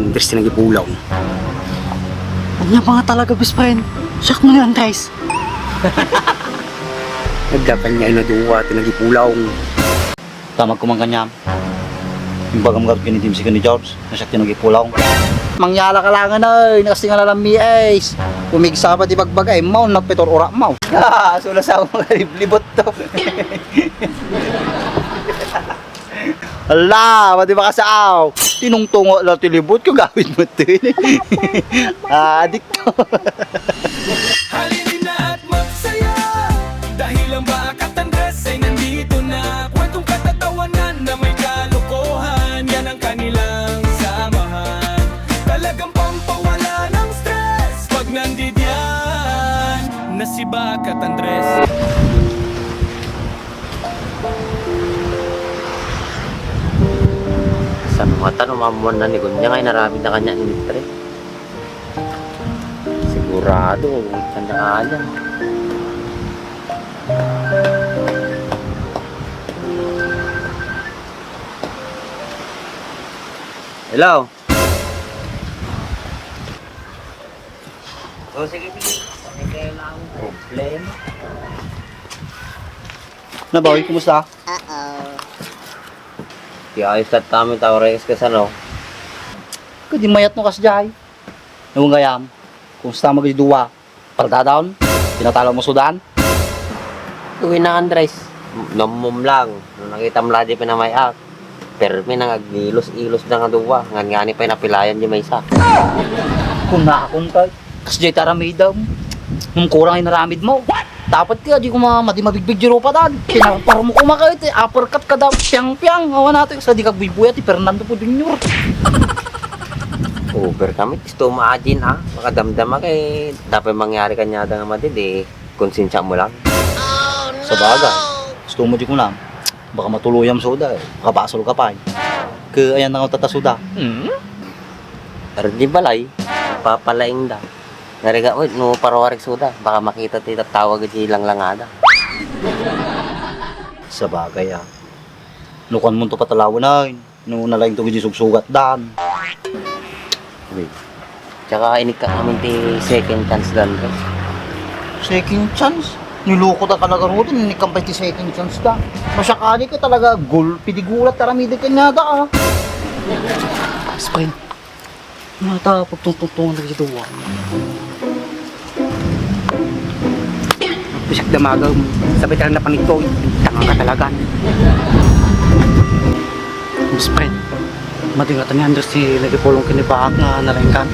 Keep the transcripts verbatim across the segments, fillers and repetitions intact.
Andres ti nagipulaw. Ania pa nga talaga, best friend? Siak man ni Andres. Adda kaniak a dua ti nagipulaw. Damagko man kaniam. Imbagam ngarud ken ni Dimsy ken ni George, nga siak ti nagipulaw. Mangyala ka laengen, oy, no kasdi nga lalammi, Ace. Pumigsa pay ti bagbaga, immaw, nagpitur urak mo. Ah, sulasaw mo nga liblibot to. Ala, madi makasaaw. Tinungtungo la ti libot ko, gawid mo to. Ah, adik to. Halina at magsaya, dahil ang Baak at Andres ay nandito na. Kwentong katatawanan na may kalokohan, yan ang kanilang samahan. Talagang pampawala ng stress pag nandidiyan na si Baak at Andres. Sa mga tanong, mamuan na ni Gunya nga inaramid na kanya ni Tre. Sigurado, kanya kanya. Hello? Oh, sige, sige. Problema. Na, Boy, kumusta? Uh-oh. Ti ayos tatta mi, tao, Rex, kasano? Kadi mayat no kasjay. Nung gayam, kumusta mo dua? Pardadaon? Pinatalo mo sudan? Uwi na, Andres. Nammom lang. No nakitam la di pinamay-ak. Permi nang agilos-ilos da nga dua. Ngan ngani pay napilayan di maysa. Kunakon ka, kasjay ti aramidem. Nung kurang inaramid mo. Dapat ka, di ko ma-, madi mabigbig di rupa dan. Pinarpar mo kuma ka iti, uppercut kada piang-piang. Awan natin, sa di ka buybuya ti Fernando po Junior. Over kami, gusto mo ajin, ah. Makadamdama kay, dapat mangyari kanya da nga madi, di. Konsensya mo lang. Sabagay, gusto mo di ko na, baka matuluyam suda, eh. Makabasol ka pa, eh. Ke, ayan na nga tata suda. Hmm? Pero di balay, papalaing da. Nariga, uy, no, paruwarig suda, baka makita ti tattawag iti langlangada. Sabagay, ah. No, kuan mo to patalawan, ay. No, nalaing to iti sugsugat dan. Wait. Tsaka inikka amin ti second chance dan, bro. Second chance? Niloko ta ka na garuden, inikka pay ti second chance da. Masakali ka talaga, gulpi di gulat, taramideg kanya da, ah. Spring. Mata, pagtungtungtungan lagi dua. Pisak damagam, sabay talaga napanigko, tangang ka talaga. Mas friend, madingatan ni Andres ti nagipulong ken ni Baak nga nalaingkan.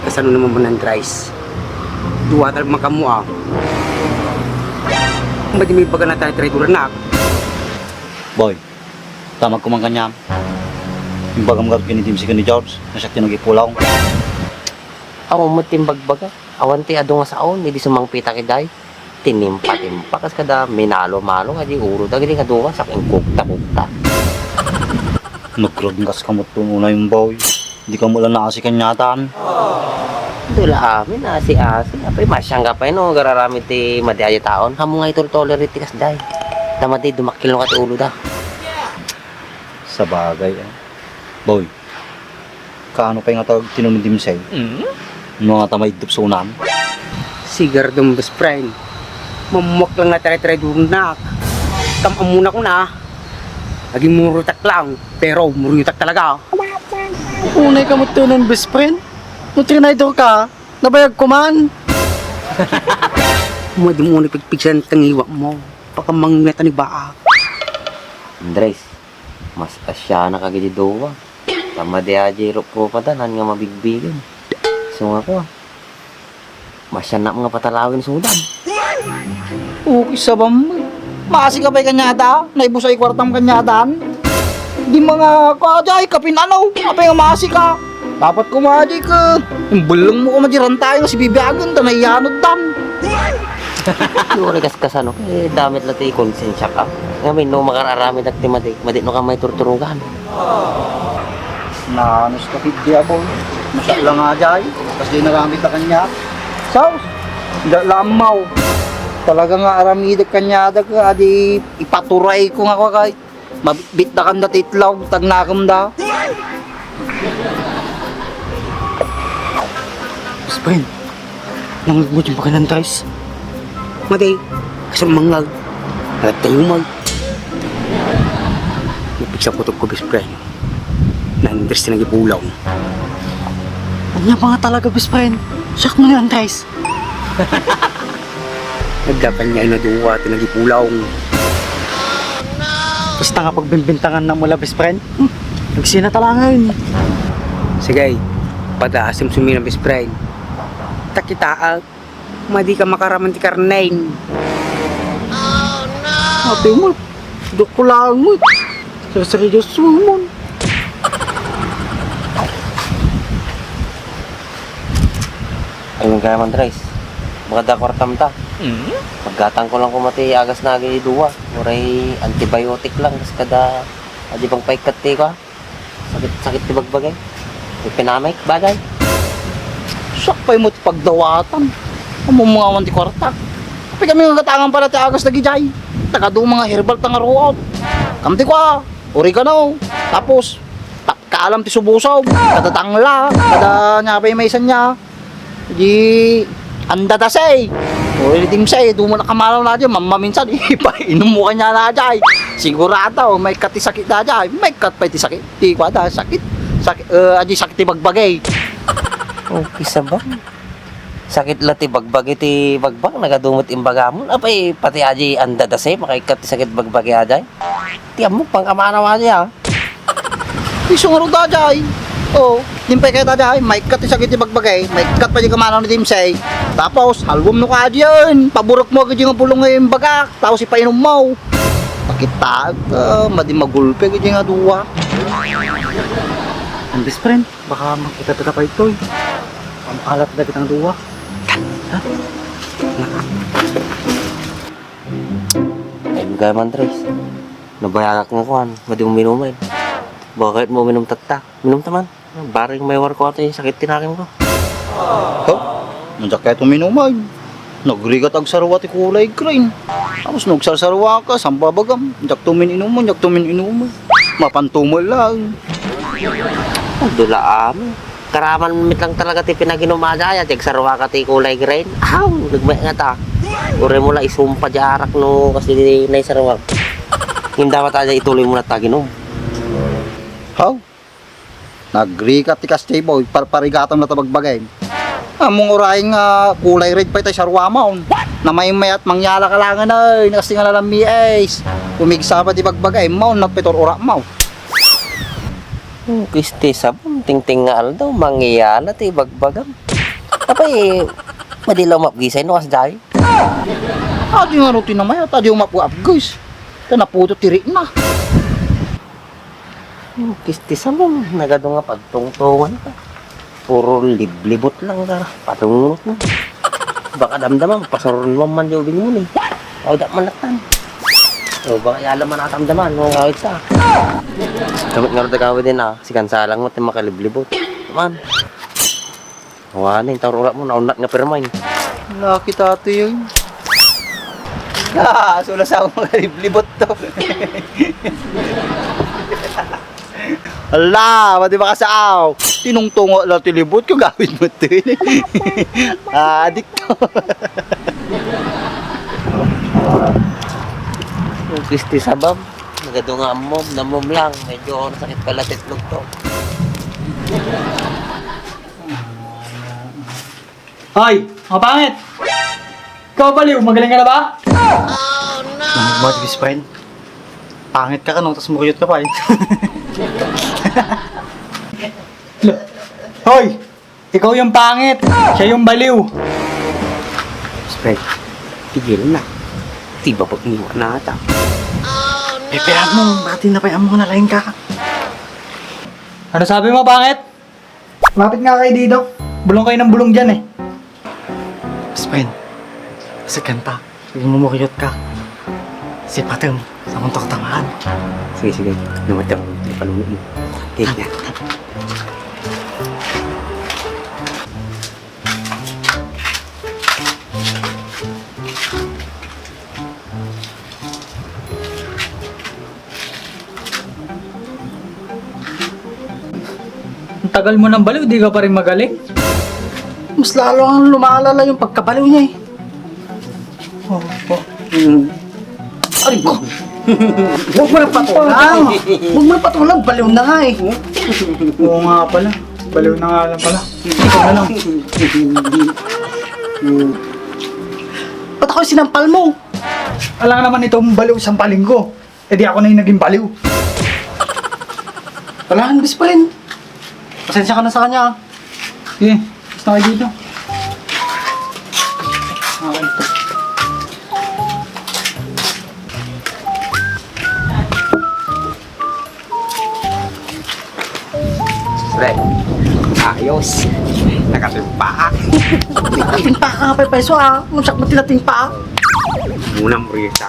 Kasano naman mo, Andres? Dua talaga makamu, ah. Madi may baga na tayo traidor, anak. Boy, Damagko man kaniam. Imbagam ngarud ken ni Dimsy ken ni George, nga siak ti nagipulaw. Awan met ti imbagbaga. Awan ti adu nga saon, idi sumangpet idiay. Tinimpa-timpa, kas kada minalo-malo, kadi ulo dagiti kadua, sak-, inkugta-kugta. Nagragnas ka met unay, Boy. Di ka met la naasi kaniatan. Dula amin, asi-asi. Apay, masiangka pay no, gararamid ti madi a taon. Amo nga itol-tolerate ti kasdiay. Ta madi, dumakkel no ka ti ulo da. Sabagay, ah. Boy, kaano pay nga tawag ti nunudimsay? Mm? No nga ta maiddup sunan? Sigar dong best friend. Mamuak lang na tare-tare durnak. Kam amuna ko na. Naging murutak lang, pero murutak talaga. Unay ka mo tunon, best friend. No trinaydor ka, nabayag ko man. Madi mo ni pigpigsan tangiwa mo. Pakamangngeta ni Baak. Andres, mas asya na kagidi duwa. Tama di aja irup-rupa da, nan nga mabigbigen. So nga ko, ah. Masyanak nga patalawen sudan. Okay, sabam mo. Maasi ka pa'y kanyada? Naibusay kwartam kanyadan? Di mga kajay, kapin ano? Apay nga maasi ka? Dapat kumadi ka. Imbeleng mo ka madiran tayo nga si Bibi Agun, ta naiyanod dan. Yuri kas kasano, eh, damit la ti konsensya ka. Ngamin, no, makararamid ak ti madi, madi no ka may turturugan. Naanus ka piddi, aboy. Masya lang nga, jay. Kas di nagamit na kanya. Saus, da lammaw. Talaga nga aramidek kanya, da ka, adi ipaturay ko nga kwa kay. Mabitbitdakan da ti itlog, tagnakemda. Best friend, nangugmot yung pakanan, Tris. Mati, asam mangag. Alat tayo mag. Ipigsa ko to ko, best friend. Nandres na nagipulaw. Anya pa nga talaga, best friend? Siak mo ni Andres. Nagdapan niya na duwa ti nagipulaw. Basta nga pagbimbintangan na mula, best friend. Hmm. Nagsina talangan. Sige, padasim sumina, best friend. Takitaak. Madi ka makaraman ti karnen. Ate mo, joke ko lang mo. Seryoso mo. Ay, manggaman, Tres. Makada kwartam ta. Mm? Paggatang ko lang kumati agas na agi duwa. Uray antibiotic lang. Kas kada, adi bang paikkat ti ka? Sakit, sakit ti bagbagay. Ti pinamay, bagay. Siak pay met ti pagdawatan. Ammom nga awan ti kuarta. Apay kami nga gatangan pala ti agas dagidiay. Taga duma nga herbal ta nga ruot. Kam ti kua, oregano. Tapos, ta-, kaalam ti subusog. Kada tangla. Kada nia pay maysa nia. Di, anda da say. O, di tim say, duma na kamalaw na diay, mammaminsan, ipainom mo kanya na diay. Sigurado, maikkat ti sakit na diay, maikkat pay ti sakit. Ti, kuada, sakit. Sakit, eh, adi sakit ti bagbagay. Okay, sabang. Sakit la ti bagbagi ti bagbag, nagadumot imbagamon. Apay, pati adi anda da say, makaikkat ti sakit bagbagi a diay. Ti ammok, pangkamanaw a diay, ah. Isu ngarud a diay. O, dimpay kayat a diay, maikkat ti sakit ti bagbagay, maikkat pay ti kamanaw ni Dimsay. Tapos, halwem no kadi yan, paburek mo agad yung bulong nga imbagak, tapos ipainom mo. Pakitaak, ah, madi magulpi agad yung aduwa. Ang best friend, baka makita ta pay itoy. Ang alat na kitang duwa. Ha? Ay, gaya man, Tres. Nabayagak nga kuan, madi uminuman. Bakit mo uminom tatta? Uminom ta man. Bareng maywar ko ati sakit ti nakim ko. Ho? Manjak kayat uminuman. Nagrigat agsarwa ti kulay green. Tapos nagsarsarwa ka, saan babagam? Diak tumin inuman, diak tumin inuman. Mapantumal lang. Ang dula amin. Karaman met lang talaga ti pinaginum a diay, ti agsarwa ka ti kulay green. Aw, nagmay nga ta. Uray mo la isumpa di arak no kasi di naisarwa. Ngem dapat a diay ituloy mo na ta ginom. Haw? Nagrigat ti Kastiboy, parparigatam na ta bagbagay. Ammong uray nga kulay red pay tay sarwa maon. Namaymayat mangyala ka langen ay, nakasti nga lalammi es. Pumigsa pa ti bagbagay maon, nagpitur ura maw. Hmm, kisti sabam, tingting nga aldaw, mangyala ti bagbagam. Apay, madi la umapgisay no kasdiay? Adi nga rutin na mayat, adi umapapgis. Ta naputo ti rikna. Hmm, kisti sabam, nagadu nga pagtungtungan ka. Puro liblibot lang ka, patungot mo. Baka damdaman, pasuron mo man di ubing mo ni. Awda man natan. O, baka yala man natamdaman, no, awit ka. Gamit nga rin tagawid din, ah. Sikansalang mo, ti makaliblibot. Man. Wani, tarura mo, naunat nga pirmain. Nakita to yun. Ah, sula sa mga liblibot to. Ala, madi makasaaw. Tinungtungo la ti libot ko, gawid mo to. Ah, adik to. Ukis ti sabam. Nagadu nga ammom, namom lang. Medyo nasakit pala titlog to. Hoy, mga pangit! Ikaw, baliw, magaling ka na ba? Ano ba, best friend? Pangit ka, kano, tas muriyot ka pa, eh. Hoy! Ikaw yung pangit! Siya yung baliw! Best friend, tigil na. Di ba pag-iwan na ata? Pepean mo, bati na pa yung mga nalain ka. Ano sabi mo, pangit? Lapit nga kayo dito. Bulong kayo ng bulong dyan eh. Best friend, kasi kanta, pag mumuriyot ka, sipatem, sa muntok tamaan. Sige, sige. Namatang, panunod mo. Take na. Tagal mo nang baliw, di ka pa rin magaling? Mas lalo ang lumalala yung pagkabaliw niya eh. Oh, oh. Mm. Aray ko! Huwag mo na patulang! Huwag mo na patulang! Baliw na nga eh! Oo nga pala. Baliw na nga lang pala. Ikaw na lang. Ba't ako sinampal mo? Alam naman itong baliw sampalin ko. Eh di ako na yung naging baliw. Wala kang best friend. Pasensya ka na sa kanya ah. Sige, basta kayo dito. Okay. Pre, ayos. Nakatimpa ka. Nakatimpa ka nga pa, Peso ah. Unsak mo tinatimpa ah. Muna mo rin siya.